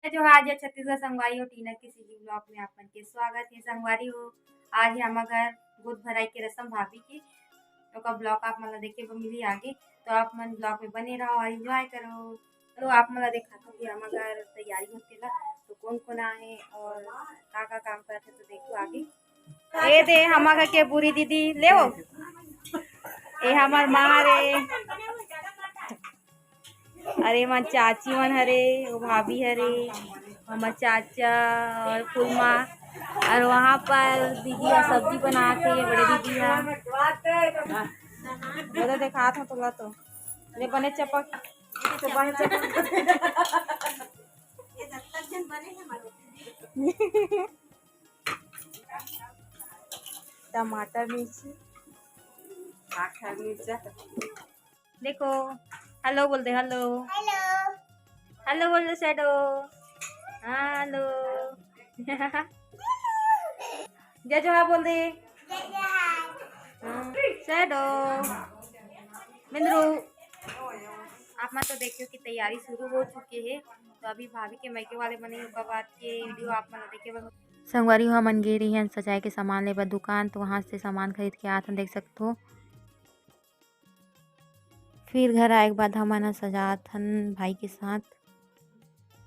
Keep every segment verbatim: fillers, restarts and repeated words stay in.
जोहार, जय छत्तीसगढ़ संगवारी हो, टीना के सीजी ब्लॉग में आप मन के स्वागत है। संगवारी हो, आज है हमर घर गोद भराई के रसम भाभी के, ओकर ब्लॉग आप मन ला देखे बर मिली आगे, तो आप मन ब्लॉग में बने रहो और एंजॉय करो। तो आप मन ला देखाथों कि हमर घर तैयारी होथे ला, तो कौन कौन आए और का का काम करत हे, तो देखो आगे। ए दे हमर घर के बूढ़ी दीदी, ले वो। ए हमर माँ हरे। अरे, मन चाची मन हरे, वो भाभी हरे, हमर चाचा और फूलमा, और वहाँ पर दीदी ह सब्जी बनात हे, बड़े दीदी ह। वो तो देखात हो तोला तो। ले बने चपक। टमाटर, मिर्ची, आखर मिर्चा। देखो, हेलो बोल दे, हेलो। हेलो। हेलो बोल दे, शैडो। हाँ, हेलो। जय जोहार बोल दे। जय जोहार। हाँ, शैडो। बिंदरू। आप मन तो देखियो कि तैयारी शुरू हो चुके हे, तो अभी भाभी के मायके वाले मन ही ओकर बाद के वीडियो आप मन देखे बर। संगवारी हो, हमन गे रहियन सजाए के सामान ले बर दुकान, तो वहाँ से सामान खरीद के आत हन, देख सकथो। फिर घर आए के बाद हमन ह सजात हन भाई के साथ।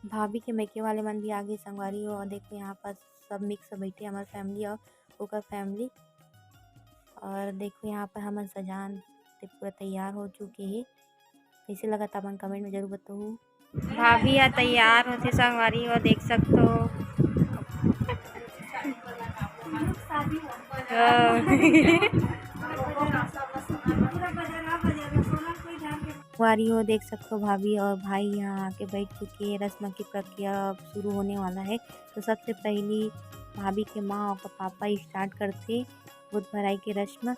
भाभी के मायके वाले मन भी आगे संगवारी हो, और देखो यहाँ पर सब मिक्स बैठे, हमर फैमिली और ओकर फैमिली। और देखो यहाँ पर हमन सजान ते पूरा तैयार हो चुके हे। कैसे लगत अपन कमेंट में जरूर बताओ। भाभी ह तैयार होथे संगवारी हो, देख सकथो। हाँ। संगवारी हो, देख सकथो भाभी और भाई यहाँ आके बैठ चुके हैं। रस्म की प्रक्रिया अब शुरू होने वाला है। तो सबसे पहली भाभी के माँ और पापा स्टार्ट करथे गोद भराई के रस्म।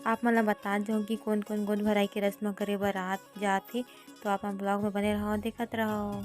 आप मन ला बता जाऊँ कि कोन कोन गोद भराई के रस्म करे बर आत जात हे, तो आप मन ब्लॉग में बने रहो, देखत रहो।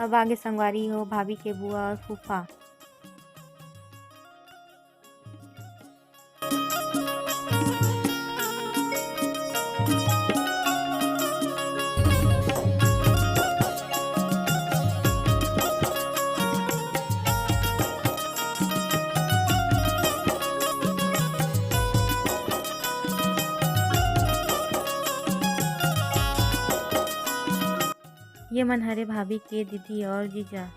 अब आगे संगवारी हो भाभी के बुआ और फूफा। ये मन हरे भाभी के दीदी और जीजा।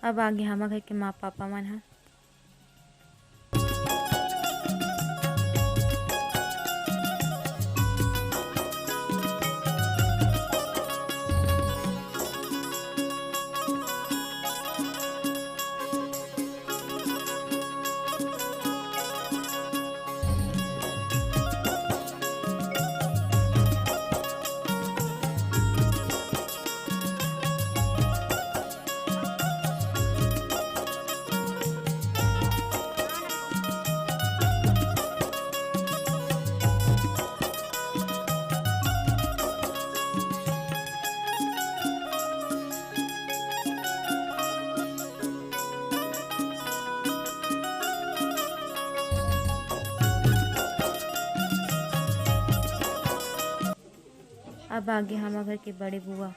अब आगे हमर घर के माँ पापा मन ह। अब आगे हमर घर के बड़े बुआ।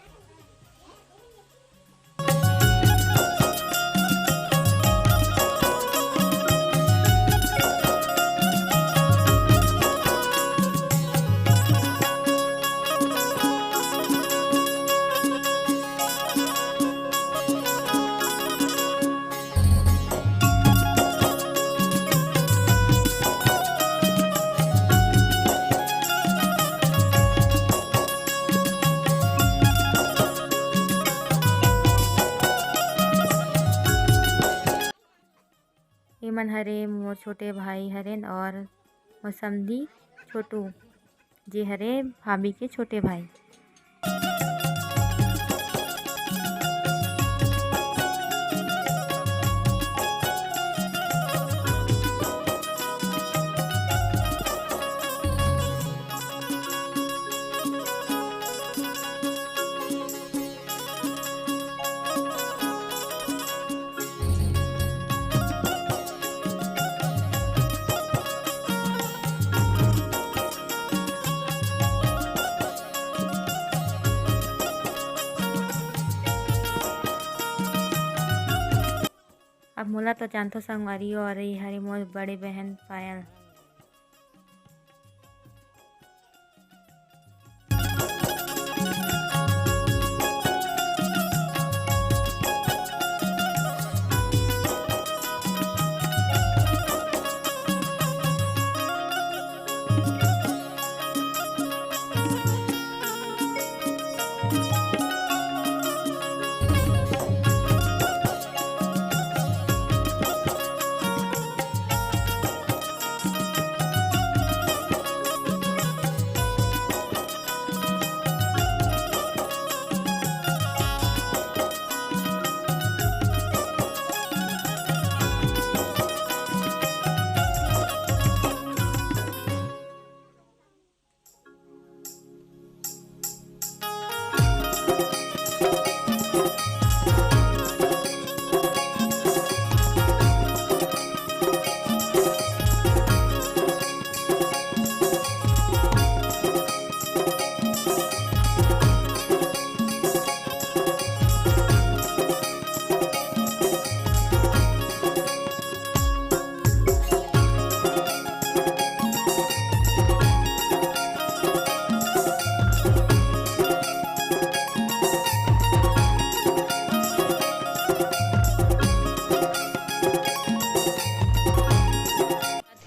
एमन हरे मोर छोटे भाई हरेन और मोर समधी छोटू, जे हरे भाभी के छोटे भाई। अब मोला तो जानथो संगवारी हो, और ये हरे मोर बड़े बहन पायल।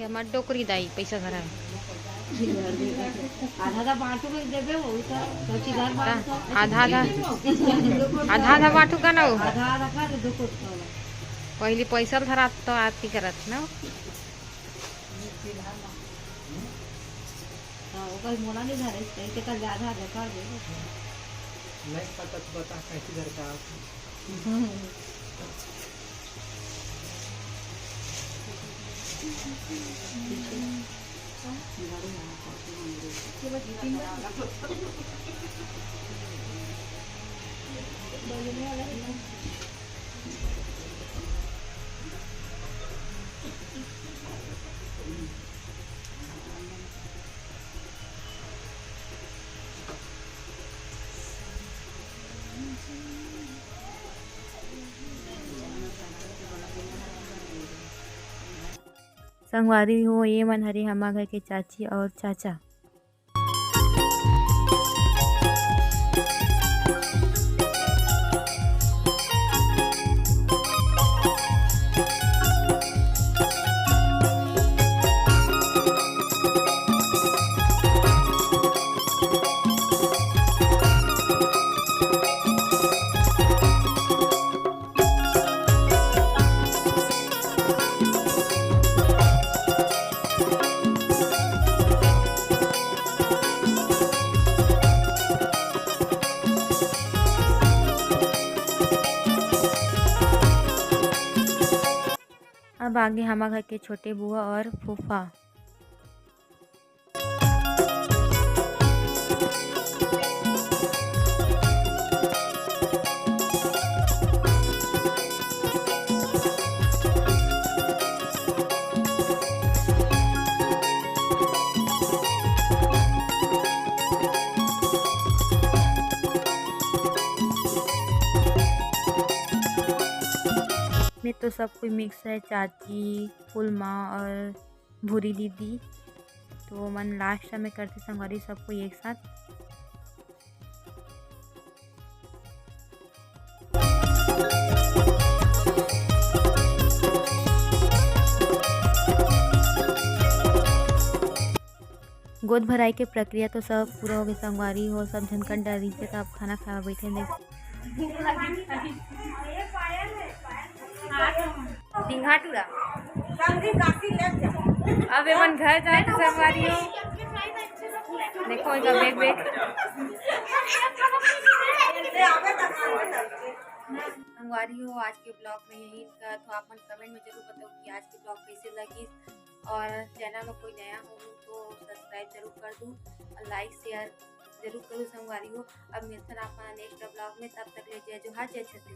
हमर डोकरी दाई पैसा धरा है। आधा आधा बांटू में देबे, वही तो, तो चिदार बांट तो। आधा आधा, आधा आधा बांटू का ना हो? आधा आधा का तो दो को तो। पहली पैसा धरा तो आरती करत ना। हाँ, ओकर मोला नहीं धरे, कहीं के कर आधा आधा कर दे। नहीं पता तो बता कैसे घर का आप। संगवारी हो, ये मन हरे हमर घर के चाची और चाचा। अब आगे हमर घर के छोटे बुआ और फूफा। तो सब कोई मिक्स है, चाची, फूल माँ और भूरी दीदी। तो मन लास्ट में करते संगवारी सब कोई एक साथ। गोद भराई के प्रक्रिया तो सब पूरा हो गए संगवारी हो, सब झन कर डरिस हे, त अब खाना खाए बर बैठे देख। सिंघा टूरा। अब एमन घर जाए तो संगवारी हो। देखो इनका बैग बैग। संगवारी हो, आज के ब्लॉग में यही इनका, तो आप मन कमेंट में जरूर बताओ कि आज के ब्लॉग कैसे लगी, और चैनल में कोई नया हो तो सब्सक्राइब जरूर कर दू और लाइक शेयर जरूर करूँ संगवारी हो। अब मिलथन आप नेक्स्ट ब्लॉग में, तब तक ले जय जोहार, जय छत्तीसगढ़।